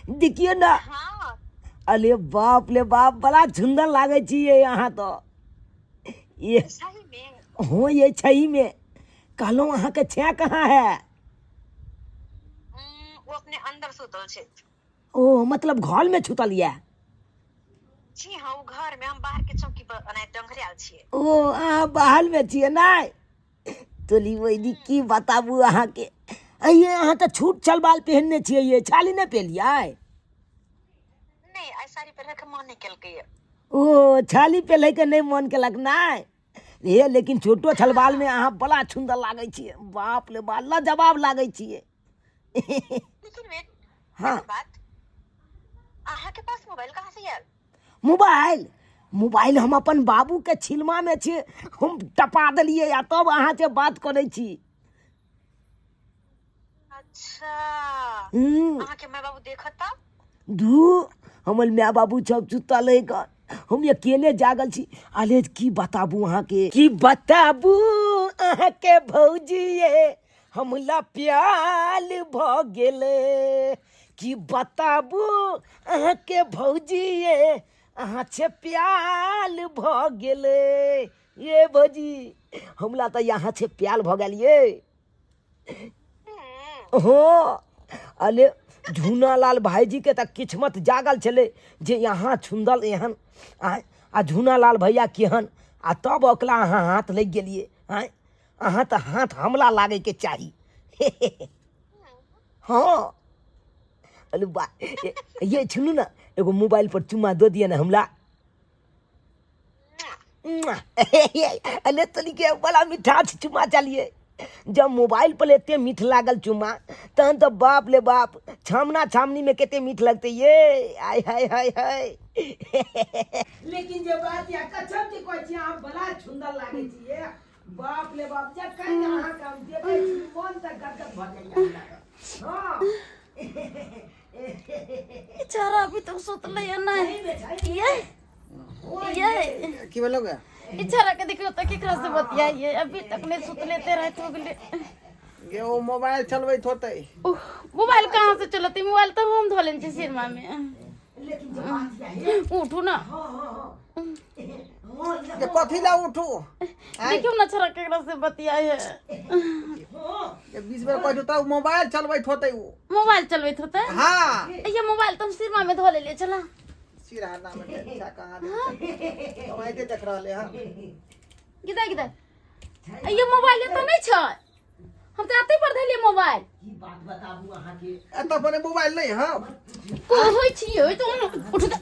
देखियौ ने। हाँ। अरे बाप रे बाप, बड़ा सुंदर लागै छी ये अहाँ तऽ। ये सही में? हो ये छही में। कहलहुँ अहाँके छे कहाँ है? ओ अपने अंदर सुतल छै। ओ मतलब घर में छुतल यऽ? जी हाँ, ओ घर में, हम बाहर के चौकी पर एनाहि डंघरियाल छियै। ओ अहाँ बाहर में छियै नहि? तोली बहिनी की बताबू अहाँके, अइये अहाँ तऽ छूट चलबाल पहिनने छियै, ये छाली नहि पेलियै? नहि, आइ साड़ी पहिरके मन नहि केलकै। ओ छाली पेलैके नहि मन केलक नहि हे, लेकिन छोटो छलबाल में अहाँ बड़ा सुन्दर लागै छियै। बाप रे बाप, लाजवाब लागै छियै। लेकिन वेट। हाँ। एगो बात, अहाँ के पास मोबाइल कहाँ से आयल? मोबाइल, मोबाइल हम अपन बाबू के छिलमा में छी, हम टपा देलियै आ तब अहाँ से बात करै छी। अच्छा। हम्म। अहाँ के माय बाबू देखत तब? धू, हमर माय बाबू सब सुतल है गन, हम अकेले जागल छी। अरे की बताबू अहाँके, की बताबू अहाँके भौजी, ये हमला प्याल भऽ गेलै। की बताबू अहाँके भौजी, ये अहाँ छे प्याल भऽ गेलै। ये भौजी, हमला तऽ यहाँ छे प्याल भऽ गेल ये। हँ, अरे झूनालाल भाईजी के तऽ किस्मत जागल छलै जे यहाँ छुन्दल एहन आँय, आ झूनालाल भैया केहन, आ तब ओकरा अहाँ हाथ लागि गेलियै। आँय, अहाँ तऽ हाथ हमला लागैके चाही। हँ, अरे बा ये सुनू ने, एगो मोबाइल पर चुम्मा दऽ दिअ ने हमरा। अरे तनिके बड़ा मिठा छै चुम्मा चलिए। जब मोबाइल पर एते मीठ लागल चुम्मा, तहन तऽ बाप ले बाप छामना छामनी में कते मीठ लगतै ये। आय हाय हाय हाय। लेकिन जे बात या कसम के कहै छी, अहाँ बड़ा सुंदर लागै छी ये। बाप ले बाप, जखन अहाँके हम देखै छी मन तऽ गदगद भऽ जाइए। हँ। बेचारा अभी तक सुतले है नहीं। ये ये की भेलो गे? इचारा के देखियो त केकरा से बतियाइए, अभी तक नहीं सुतले ते रात हो गेले। गे ओ मोबाइल चलबैत होतै। उह, मोबाइल कहाँ से चलती? मोबाइल तो हम धो लेने छी सिरमा में। उठू ना। गे कथी ला उठू? देखियो ना छरा केकरा से बतियाए है। गे 20 बेर कहै त मोबाइल चलबैत होतै उ। मोबाइल चलबैत होतै? हाँ। ये मोबाइल तो हम सिरमा में धो लेलिए चला। सिरहाना में अच्छा कहाँ देख, हम आइते देख रहले हन। गिदा गिदा, ये मोबाइल तो नहीं छै, हम तो आते पर धलिए मोबाइल। की बात बताबू अहाँके? एतऽ अपने मोबाइल नहीं है। कहै छियै तो उठ त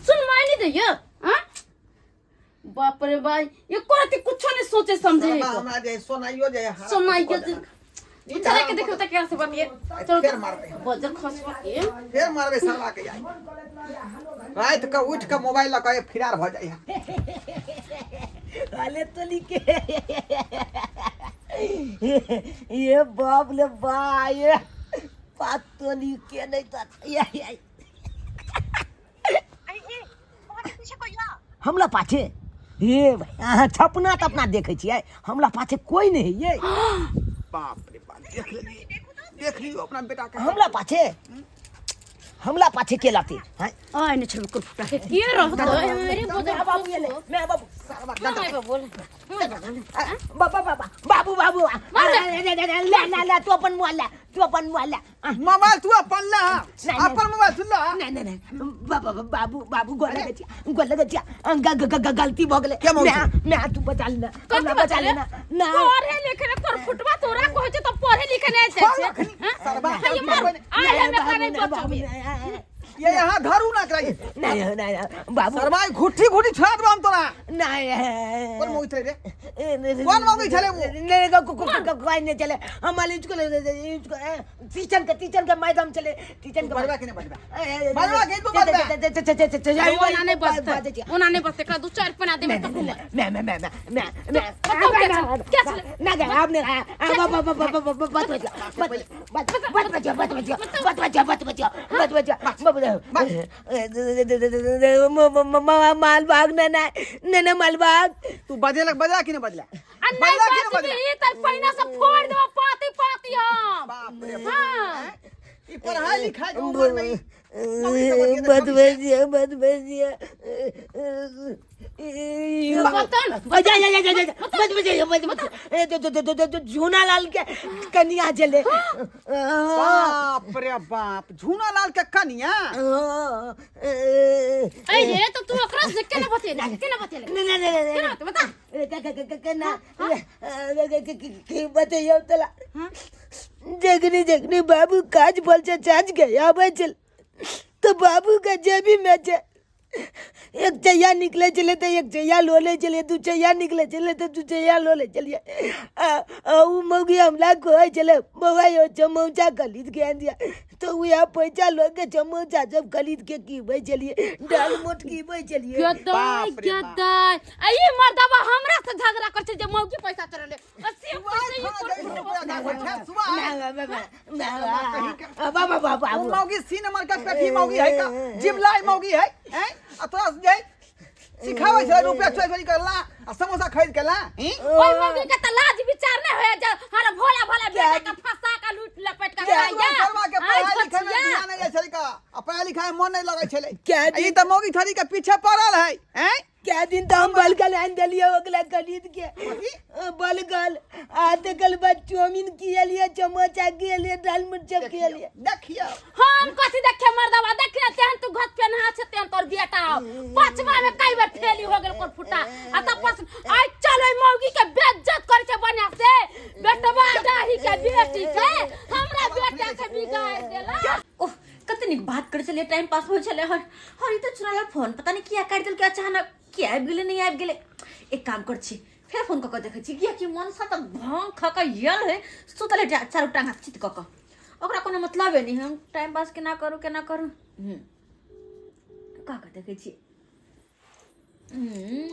सुन माय नहीं दैय। हां, बाप रे भाई, ये कोरती कुछो नहीं सोचे समझे है। हमरा जे सोनाइयो जे सोनाइयो जे चला के देखो त कैसे बतिए। चलो फेर मारबे। बजर खसवा के फेर मारबे साला के। जाय रात के उठ के मोबाइल लऽ के फिरार भऽ जाइ है। अरे तो लिखे ये बाप ले बा, ये बात तो लिखे नहीं तो ये ये पीछे कोई या? हमला पाछे हे भाई, अहाँ छपना तऽ अपना देखै छियै, हमला पाछे कोई नहीं है ये। बाप रे बाप, देख लेलिए, देख लियो अपना बेटा के। हमला पाछे, हमला पाछे के लाते हैं? आय ने छलको फुटा के के रहत अरे बजर। बाबू ये ले, मैं बाबू। माय बाबू, बाबा बाबा बाबू बाबू, ले ले ले, तू अपन मोबाइल ले, तू अपन मोबाइल ले। मोबाइल तू अपन ला, अपन मोबाइल तू ला। नहीं नहीं नहीं, बाबा बाबू बाबू, गोल लगे छिया, गोल लगे छिया, गलती भऽ गेलै। के मौसी? मैं तू बचा लेना, कथी बचा लेना ना। पढ़े लिखे ने तोर फुटवा, तोरा कहै छै त पढ़े लिखे नै जाइ छै। हां? सरबा। हे मार आय, हमे करे बचबे। ये यहाँ धरू ना कराइए। नहीं नहीं बाबू। सरबा, घुट्ठी घुट्ठी छोड़ा देबो हम तोरा। नहीं। कोन मौगी छलै रे? कोन मौगी छलै वो? नहीं, कोई नहीं चले हमारे स्कूल, स्कूल टीचर के, टीचर के मैडम चले, टीचर के। बजबा कि नहीं बजबा? बजबा कि तू बजबा? ओना नहीं बजते, ओना नहीं बजते, एकरा दू चार पना देबै त मैं मैं मैं मैं मैं मैं बताओ क्या छलै? क्या छलै? ना ना, आपने बच बच बच बच बच बच बच बच बच बच बच बच बच बच मालबाग ना ना ना ना मालबाग। तू बजेलक, बजला कि नहीं बजला? आ नहीं बजला कि नहीं बजला? बजबी त पहिना से फोड़ देबो पाती पाती हम। बाप रे बाप। हां। ई पढ़ाई लिखाई के उम्र में बदबजिया बदबजिया बता न जा जा जा जा जा बदबजिया बदबजिया ए तो तो तो तो झूना लाल के कनिया चले। बाप रे बाप, झूना लाल के कनिया। ए ये तो तू ओकरा से केना बतेले, केना बतेले? ना ना ना केना ना बते बता। ना की बतैयो तला, जगनी जगनी बाबू काज बोल से चाच गए आवे चल तो बाबू का जेबी में छे एक चैया निकले चले तो एक चैया लोले चले, दू चैया निकले चले तो दू चैया लोले चलिए। आ उ मौगी हमला कोई चले बउआ यो चमौचा खरीद के आन दिया तो उ यहाँ पैसा लो के चमौचा सब खरीद के कीबै चलिए, डाल मोट कीबै चलिए। गदाय बाप रे बाप। गदाय, आ ई मर्दबा हमरा से झगड़ा कर छै जे मौगी पैसा तोरे ले अस्सी पैसा ई सुबह कोन खाना जाई रुपया का सुबह बाबा बाबा उ मौगी सी नंबर का पेठी मौगी है का जिमलाई मौगी है हैं आ तोरा से जाई सिखाबै छै रुपया चोरी चोरी करला आ समोसा खरीद के ला हैं। ओइ मौगी के त लाज विचार नहीं होय जे हर भोला भोला बेटा के फंसा के लूट लपेट के खाइ जा। शर्मा के आइ पढ़ाई लिखाई में बचिया। ध्यान नहीं जाइ छलै का आ पढ़ाई लिखाई में मन नहीं लगै छलै। क्या आ ई त मौगी थरी के पीछे पड़ल है हैं। क्या दिन तो हम बलगल आन दिलिए ओकरा खरीद के बलगल आते कल बाद चाउमीन किए लिए, चमोचा किए लिए, दाल मोट सब किए लिए। देखियो हम कथी देखे मर्दबा देखे तेहन तू घत पेनहा छे तेहन तोर बेटा हो पांचवा में कई बेर फेली हो गेल कोर फुटा आ तब पर आइ चल ओइ मौगी के बेइज्जत करे छे बढ़िया से बेटवा डाही के बेटी के हमरा बेटा के बिगाड़ देला। ओह कते नीक बात करे छलियै, टाइम पास होइ छलै हर हर ई तऽ चुनाला फोन पता नहि किया काटि देलकै अचानक, किया आबि गेलै नहि आबि गेलै। एक काम कर छी फेर फोन कऽ कऽ देखै छी, कियाकि मनसँ तऽ भाँग खा कऽ यल है सुतल है चारू टांग हाथ चित कऽ कऽ, ओकरा कोनो मतलबे नहि है हम टाइम पास केना करू केना करू। कऽ कऽ देखै छी।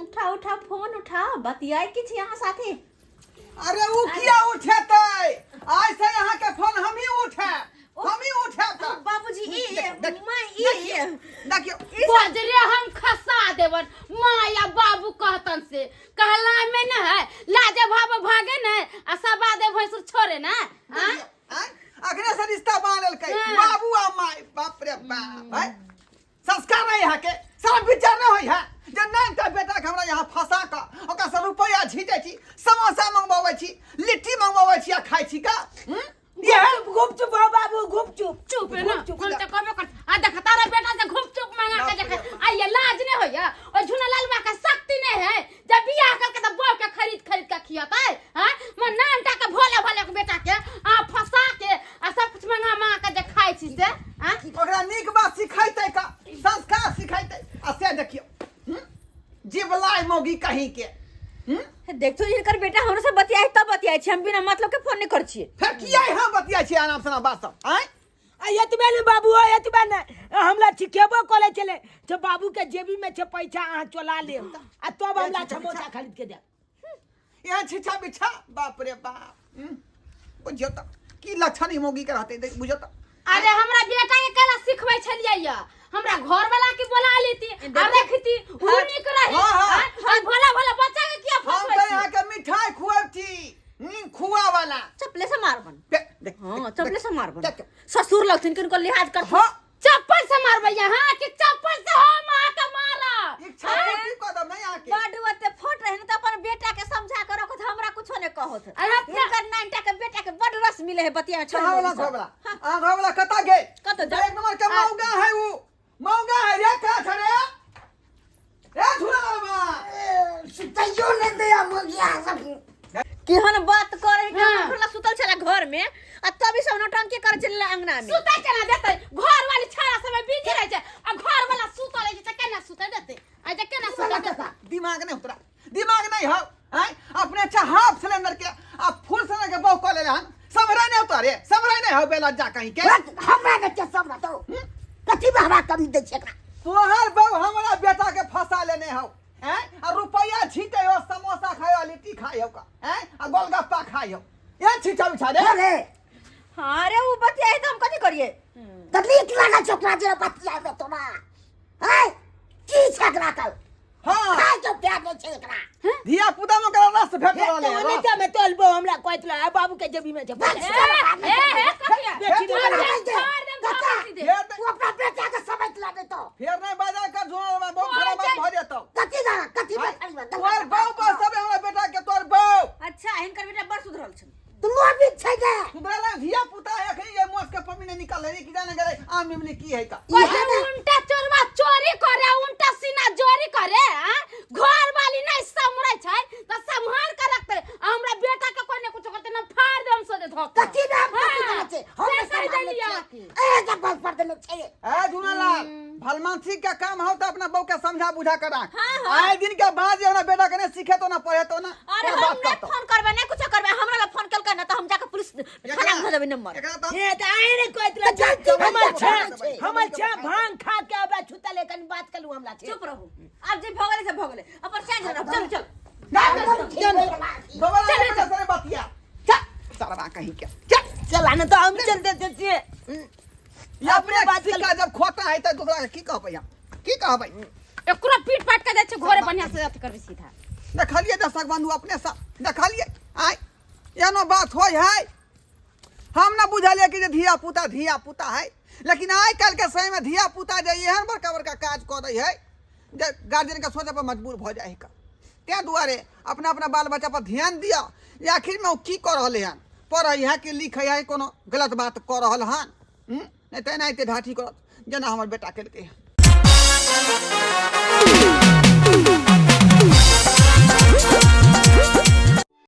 उठा उठा फोन उठा, बतियाइ की छी अहाँ साथे? अरे उ किया उठेतै, आइ से अहाँ के फोन हमही उठे हमही उठेब। बाबूजी ई देख- माँ ई देखियो बजरे हम खसा देवन माँ या बाबू कहतन से कहला में न है लाजे भाव भागे न आ सबा दे भैंसुर छोड़े न। आँय अखने से रिश्ता बना लेलकै हाँ। बाबू आ माय। बाप रे बाप, आँय संस्कार नहीं यहाँ के, सब विचार नहीं होई है जे नहीं त बेटा के हमरा यहाँ फंसा क ओकरा से रुपया झीटै छी, समोसा मंगवाबै छी, लिट्टी मंगवाबै छी आ खाइ छी का। ये गुपचुप हो बाबू गुपचुप चुप है ना हम तो कहबे कर आ देख तारा बेटा से गुपचुप मंगा के देख आ ये लाज नहीं होया और झूना लालवा का शक्ति नहीं है जब बियाह करके तो बहू के खरीद खरीद के खियाता है। हां मैं नाम टा के भोला भोला के बेटा के आ फंसा के आ सब कुछ मंगा मंगा के जे खाइ छी से। हां ओकरा नीक बात सिखैतै का, संस्कार सिखैतै आ से देखियो जिबलाई मौगी कहीं के। देखतो हिनकर बेटा हमरा से बतियाइ तब बतियाइ छी, हम बिना मतलब के फोन नहीं कर छियै। फेर किया यहाँ बतियाइ छियै आराम से बात सब आँय? आ एतबे ने बाबू हो एतबे ने हमरा सिखेबो करे छलै जे बाबू के जेबी में छै पैसा अहाँ चोला लेब आ तब हमरा समोसा खरीद के देब। यहाँ छिछा बिछा बाप रे बाप। बुझियौ त की लक्षण ई मौगी के रहतै देख बुझियौ त। अरे हमरा बेटा के केना सिखबै छलियै या हमरा घर वाला के बोला लेती आ रखती उ नीक रही। हाँ, हाँ। आ भोला भोला बच्चा के किया हम फंसबै तऽ छी? यहाँ के मिठाई खुआब छी खुआ वाला चपले से मारबन। देख, हाँ देख, चपले से मारबन, देख। ससुर लगथिन किनको लिहाज कर। हाँ चप्पल से मारबै यहाँ कि चप्पल से हम अहाँ के मारब? इच्छा पूर्ति कऽ देब नहीं यहाँ के। बड ओते फट रहे न त अपन बेटा के समझा के रखत, हमरा कुछो ने कहत। अरे अपना- हिनकर नाइनटा के बेटा के बड रस मिले है बतिया छौ। कहाँ वाला घर वाला? अहाँ घर वाला कतऽ गेल? कतऽ जा- एक नंबर के मौगा है उ, मौगा है रे, कहाँ छ रे? रे झूला बाबा। सुतैयो नहि दैया मौगिया सब। केहन बात करे है, हाँ। हमरा सुतल छला घर में आ तभी सब नौटंकी करे छला अंगना में। सुतै केना देतै? घर वाली छाड़ा समय बिजी रहै छै आ घर वाला सुतल रहै छै त केना सुतै देतै? आ जे केना सुतै देतै? दिमाग नहीं उतरा, दिमाग नहीं हो आँय? अपने अच्छा हाफ सिलेंडर के आ फुल सिलेंडर के बहु कऽ लेले हन, सम्हरै नहीं उतारे, सम्हरै नहीं हो बेला जा कहीं के। हमरा के के सब रहतौ कथी में हमरा कमी दै छै एकरा? तोहर बहु हमरा बेटा के फंसा लेने हौ हैं आ रुपया छीटे हो, समोसा खाए हो, लिट्टी खाए हो का हैं आ गोलगप्पा खाए हो, ये छीटा बिछा दे। अरे हाँ रे उ बतियाइ त हम कथी करिए? त नीक लागल छौ ओकरा जे बतियाबे तोरा हैं की छै एकरा कल? हाँ खाय के प्यार नहीं छै एकरा। धिया पुता में ओकरा रस भेट रहल है, ओने रस। त में तोलबो हमरा कहत रहे बाबू के जेबी में छै। ए, ए, कथिया? बेटी छोड़ देम, छोड़ देम, कका, सीधे। ये तू अपना बेटा के समझ ला दे तो। फेर नहीं बाजा कर झोला में बहुत खराब बात भऽ जेतौ। कथी दा कथी बैठाई बा? तोहर बहू पर सब हमरा बेटा के तोहर बहू। अच्छा, हिनकर बेटा बड़ सुधरल छन। तू लोभी छै गे। सुधरल है, धिया पुता है अखनी ये मोस के पमी नहीं निकल रही कि जाने गेलै आम इमली की है का। इहे ने उल्टा चोरवा चोरी करे, उल्टा सीना जोरी करे, आ? घर वाली नहीं सम्हरै छै त सम्हार के रखते। आ हमरा बेटा के कोई ने कुछ करते ना फाड़ देम सोझे धक। कथी नाम कथी हाँ, दाना छै? हम से कहि सम्हारने देलियै। छियै। ए जब बस पर देने छै। ए झूनालाल, भलमानसी के काम हो तो अपना बहू के समझा बुझा कर राख। हाँ, हाँ। आए दिन के बाद जे हमरा बेटा के नहीं सीखे तो ना पढ़े तो ना। अरे कोई हम बात नहीं करतो। फोन करबे, नहीं कुछ करबे, हमरा ला फोन केलकै ना त हम जाके पुलिस थाना में धऽ देबै नंबर। एकरा तो हे त आए रे कोई इतना त जान हमर चल, छा चल, चल, हमर चल, छा चल। भांग खा के आबे छुतले कनी बात कलू हमरा छे। चुप रहू, आब जे भऽ गेलै से भऽ गेलै, अपन चैन से रहू। चलू चल। ना, दोबारा बेटा से बतिया। चल सरवा कहीं के चल। चल आने तो हम चल देते छिए। ये अपने बात कर- सिक्का जब खोटा है तो दूसरा के की कहबै हम, की कहबै? एकरो पीट पाट के जाइ छै घरे, बढ़िया से अथी करबै सीधा। देखलिए दर्शक बंधु अपने सब देखलिए आय एहनो बात होय है। हम ना बुझलिए कि जे धिया पुता धिया पुता है, लेकिन आइ काल्हि के समय में धिया पुता जे एहन बड़का बड़का काज कऽ दै है जे गार्जियन के सोचे पर मजबूर भऽ जाइ है। ताहि दुआरे अपना अपना बाल बच्चा पर ध्यान दिअ जे आखिर में ओ की कऽ रहलै हन, पढ़ै है कि लिखै है, कोनो गलत बात कऽ रहल हन। नहि तऽ एनाहिते ढाठी करत जेना हमर बेटा केलकै हन।